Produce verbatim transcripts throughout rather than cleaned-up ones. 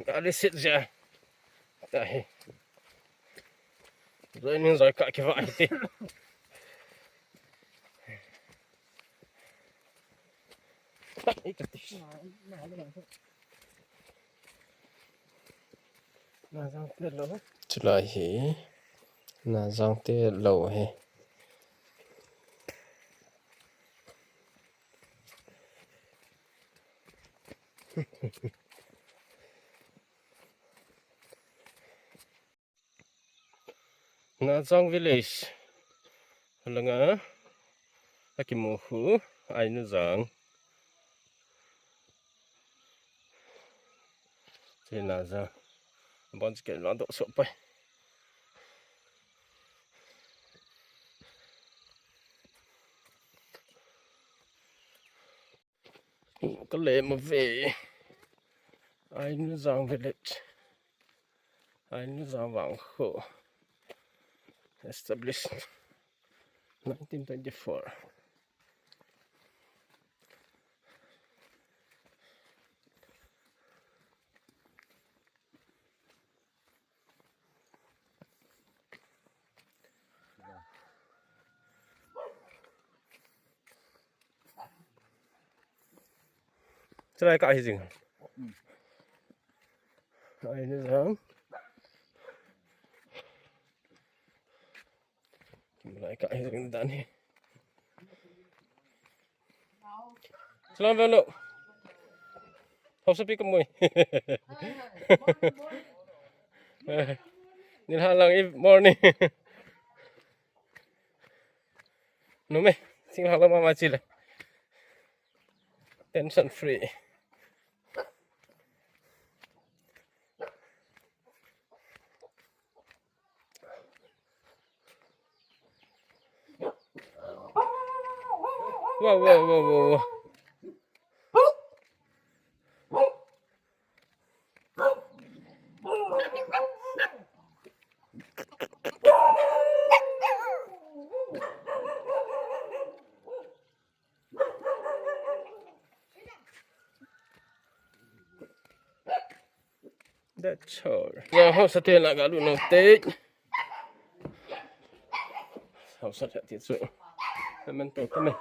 Gari sit ja. Tahi. Joining joi ka kiva hiti. Chulai hi. Najang te lou hi. Najang village. Langa. Akimu hu. Ainajang. China ja. Bon ke la do so pai. Ka le ma ve. Ainajang village. Ainajang vang ho. Established nineteen twenty-four. Chulai ka hi jing. Ai ni jang. Lai ka hi ring dan hi. Salam velo. Hausa pi ka mui. Nilhah lang i morning. Nume, sing hala mama chile. Tension free. Wow, wow, wow, wow, wow. That's all. Wow, hausa te la galu no te. Hausa te ti su. Memento tame.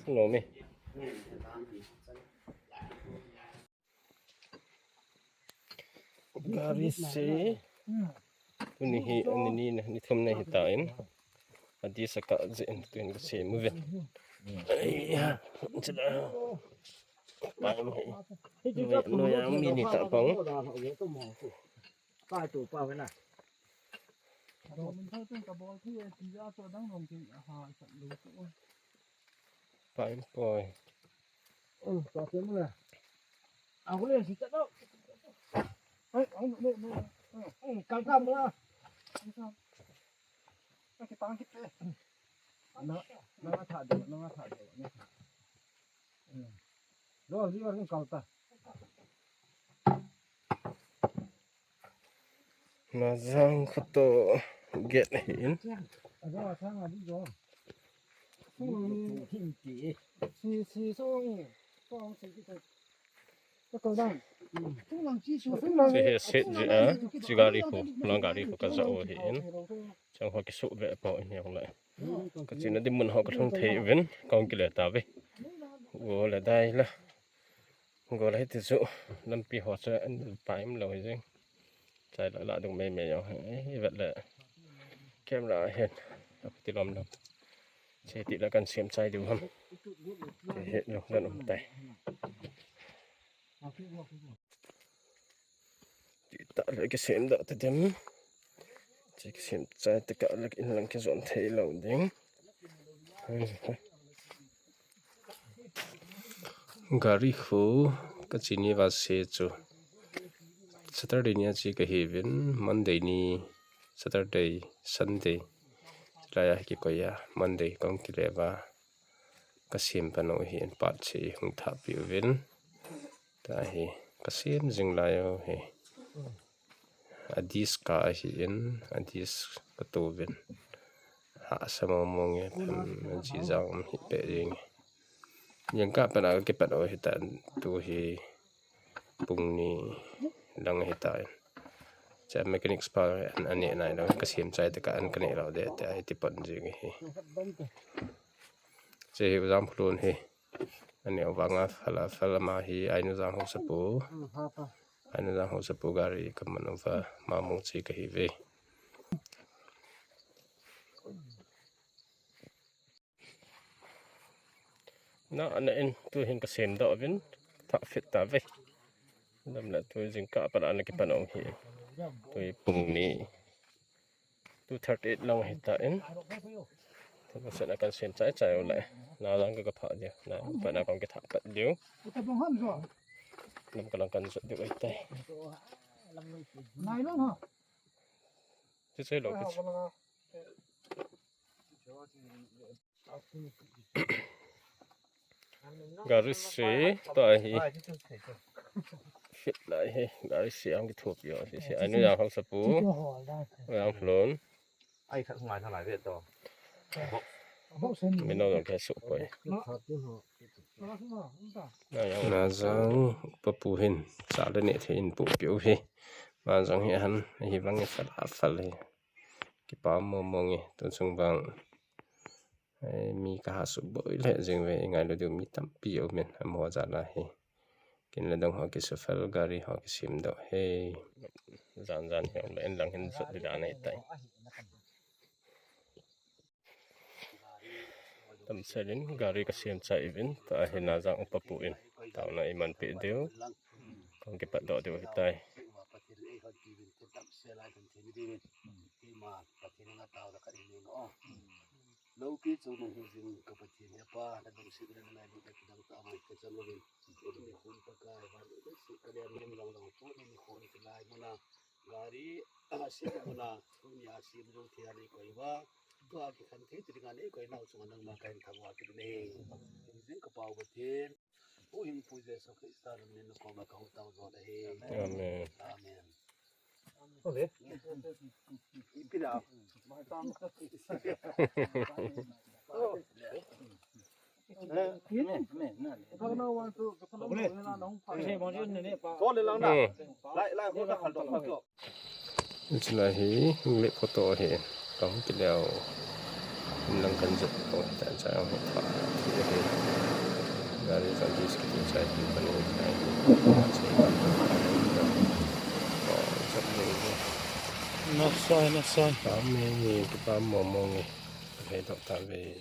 No me. Gari se. Tuni hi ani ni na, ni thum na hi ta in. Adi saka je in tun ka se mu ve. Ai ya, chila. Pa mu hi. No ya mi ni ta pang. Pa tu pa na. Pa in poi. Najang khato gate ahin. Chi hi set ji a, chi gari khu, lang gari khu ka ja u ahin. Chang ho kisu ve po in jong le. Ka chena ding mun ho ka lhung thei uvin, kong kile ta ve. Go le dai la. Go le ti chu, lampi ho chu an pa im lo hi jing. Chai la la dung mei mei jong. Ei, vet le. Camera hen. Ti lom lom. Che ti la kan sem chai diu ham. He lo dan um tai. Ti ta le kisem da ta dem. Che kisem chai ta ka le in lang kijon thei lo ding. Gari khu ka chini va se chu. Saturday ni a chi ka hi vin, Monday ni, Saturday, Sunday. Lai a hi kikoi a, Monday kong kile va. Ka sem pa no hi in pat chi hung tha pi vin. Ta hi, ka sem jing lai o hi. Addis ka ahin, Addis ka tou vin. Hahsa mong mong e, phem, jijang um hi pe jing. Jingkah pat a ka kipat u hitan, tu hi pung ni lang hitan. Cha mechanics pa an, an neh nai lou, ka sem chai te ka an ka neh lou de, te ai ti pon jing hi. Che hi u Jangphulun hi. Ani u vanga phala, phala ma hi, ainu jang hausapu. Ainu jang hausapu gari ka man uva, ma mong chi ka hi ve. Na, ana in, tu hin ka sem doh vin, thah fit ta ve. Dam le tu jingkah pat a ana kipan u hi. Tu hi pung ni. Two thirty-eight lang hi ta in. Thil sen a kan sem chai chai u le. Na lang ka ka pha diu. Na pa na kong ki tha pat diu. Lam ka lang kan jot diu ai tai. Chi chai lo ki chi. Gari se, to ahi. Fit lai hi, gari se ang kithupi o, se, se. Anu yang hausapu. Yang flon. Ai khat ngai thalai ve to. Mino dong ke su poi. Na yang. Na jang papu hin, sa le ne the in pu piu hi. Ma jang hi han, hi vang hi fal, fal hi. Kipa mo mo nge, tu chung vang. Eh, mi ka ha su boi le jing ve, i ngailu diu mi tampi um in, amaho jal a hi. Kin le dong ho ki su fel, gari ho ki sem doh hi. Jan jan hi um le, en lang hin sot di dan ahi tai. Tam selin, gari ka sem chai uvin, ta hi na jang upa pu in. Tauna i man pe diu. Kong kipat doh diu hi tai. Loupi chungnung hing jing ka Pathen he Pa, na lungset le na ngailut na kidang tah mai ka chan uvin. Tuni nikhon Pakai, van lungset ka liam lim long long, tuni nikhon kilai muna, gari, a, sem muna, tuni a sem jong thei a nei koi uva. Tua kikhen thei ti dinga nei koi nau chunga nangma ka hin thangvah kit u ahi. Hing jing ka Pa u Pathen. Pu Hing Pu Jesu Christa min in koma ka hotau jol ahi. Amen. Amen. Ipi la. Ko le lang na. Hmm. Lai, lai, ko ta khal to, khal to. Chulai hi, hung le photo hi, kong kileo. Lang kan jep ko ta cha hi pha. Gari kan dis ki cha hi pani. Nasai, nasai. Pam ni, pam mo mo ni. He dok ta ve.